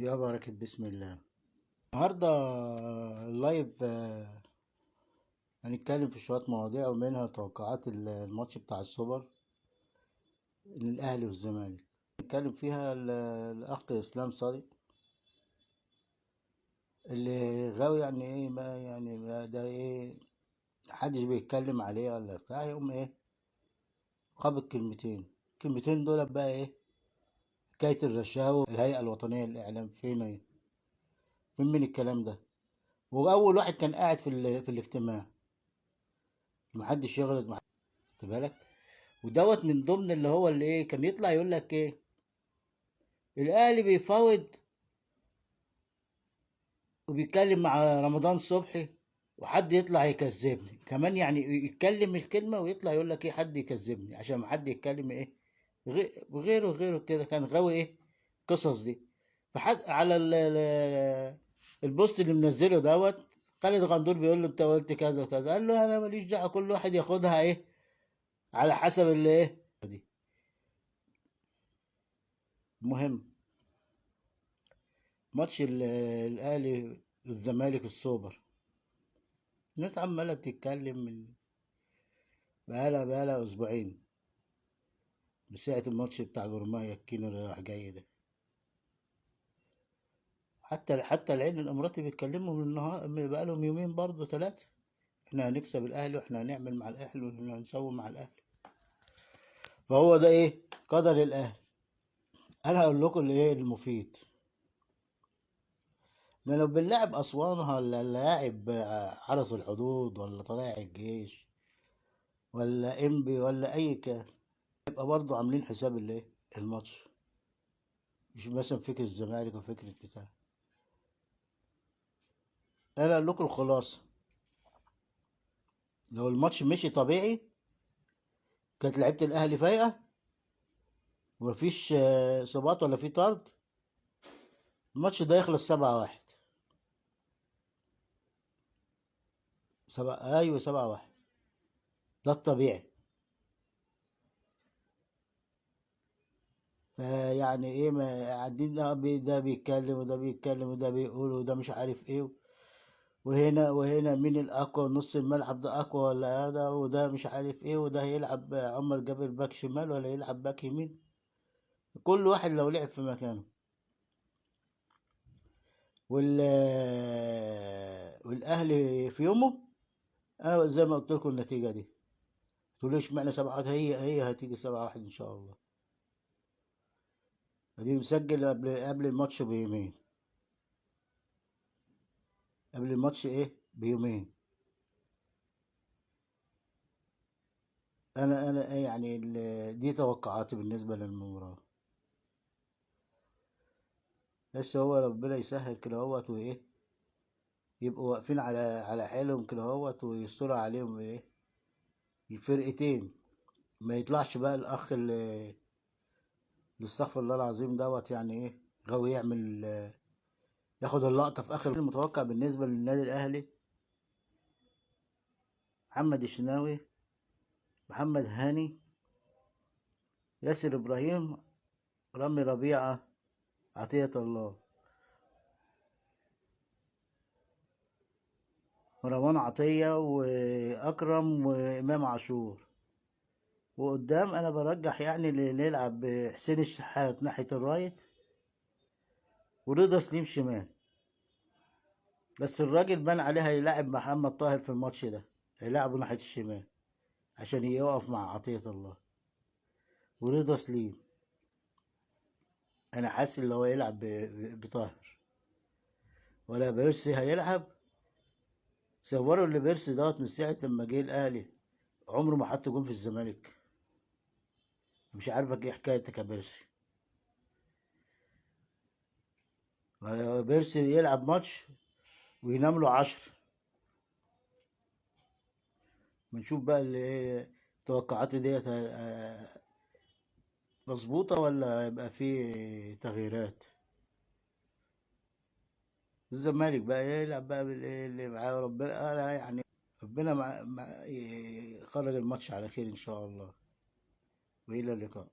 يا بركة بسم الله. النهاردة ال live، هنتكلم في شوية مواضيع، ومنها توقعات الماتش بتاع السوبر للأهلي والزمالك. نتكلم فيها الأخ إسلام صادق اللي غاوي، يعني إيه، ما يعني ما ده إيه، محدش بيتكلم عليه ولا بتاع، يقوم إيه خابط كلمتين، الكلمتين دول بقى إيه حكاية الرشاوي. الهيئة الوطنية للإعلام فين إيه؟ فين من الكلام ده؟ وأول واحد كان قاعد في الاجتماع، محدش يغلط، محدش خد بالك. ودوت من ضمن اللي هو اللي إيه كان يطلع يقول لك إيه، الأهلي بيفاوض وبيتكلم مع رمضان صبحي، وحد يطلع يكذبني كمان، يعني يتكلم الكلمة ويطلع يقول لك إيه حد يكذبني عشان ما حد يتكلم إيه غيره غيره كده. كان غاوي إيه القصص دي. فحد على البوست اللي منزله دوت، خالد غندور بيقول له انت قلت كذا وكذا، قال له انا ماليش دعوه، كل واحد ياخدها ايه على حسب اللي ايه دي. المهم ماتش الاهلي والزمالك السوبر، الناس عماله بتتكلم من بقالها اسبوعين من ساعه الماتش بتاع جورماهيا الكينو اللي راح جاي ده. حتى العين الاماراتي بيتكلموا من النهار، من بقالهم يومين برضه 3، احنا هنكسب الاهلي واحنا هنعمل مع الاهلي واحنا هنسوي مع الاهلي. فهو ده ايه قدر الاهلي. انا هقول لكم اللي ايه المفيد، ده لو بنلعب اسوان ولا لاعب حرس الحدود ولا طلائع الجيش ولا انبي ولا اي كان، يبقى برضه عاملين حساب اللي ايه الماتش، مش مثلا فكرة الزمالك وفكرة بتاع. انا اقول لكم الخلاصة، لو الماتش مشي طبيعي كانت لعيبة الاهلي فايقة ومفيش اصابات ولا في طرد، الماتش ده يخلص 7-1. سبعة، ايوه 7-1، ده الطبيعي. فيعني ايه، ما قاعدين ده بيتكلم وده بيتكلم وده بيقول وده مش عارف ايه، وهنا وهنا مين الاقوى، نص الملعب ده اقوى ولا هذا، وده مش عارف ايه، وده هيلعب عمر جابر باك شمال ولا يلعب باك يمين. كل واحد لو لعب في مكانه. والاهلي في يومه، انا زي ما قلت لكم النتيجه دي، تقولوا ليش معنى 7-1، هي هتيجي 7-1 ان شاء الله. ادي مسجل قبل الماتش بيومين، قبل الماتش ايه بيومين. انا إيه يعني دي توقعاتي بالنسبه للمباراه. بس هو ربنا يسهل كده اهوت، وايه يبقوا واقفين على حيلهم كده اهوت، ويستروا عليهم ايه الفرقتين، ما يطلعش بقى الاخ اللي استغفر الله العظيم دوت، يعني ايه غاوي يعمل ياخد اللقطه في اخر. المتوقع بالنسبه للنادي الاهلي محمد الشناوي، محمد هاني، ياسر ابراهيم، رامي ربيعه، عطيه الله، مروان عطيه، واكرم، وامام عاشور. وقدام انا برجح اللي نلعب بحسين الشحات ناحيه الرايت، ورضا سليم شمال. بس الراجل بان عليه هيلاعب محمد طاهر في الماتش ده، هيلاعبه ناحيه الشمال عشان يقف مع عطيه الله ورضا سليم. انا حاسس ان هو يلعب بطاهر ولا بيرسي هيلعب. صوروا اللي بيرسي دوت من ساعه لما جه الاهلي عمره ما حط جون في الزمالك، مش عارفك ايه حكايتك يا بيرسي. بيرسي يلعب ماتش وينام له 10. بنشوف بقى اللي ايه توقعاتي ديت مظبوطة ولا هيبقى في تغييرات. الزمالك بقى يلعب بقى بالايه اللي معاه، ربنا يعني ربنا مع يخرج الماتش على خير ان شاء الله. والى اللقاء.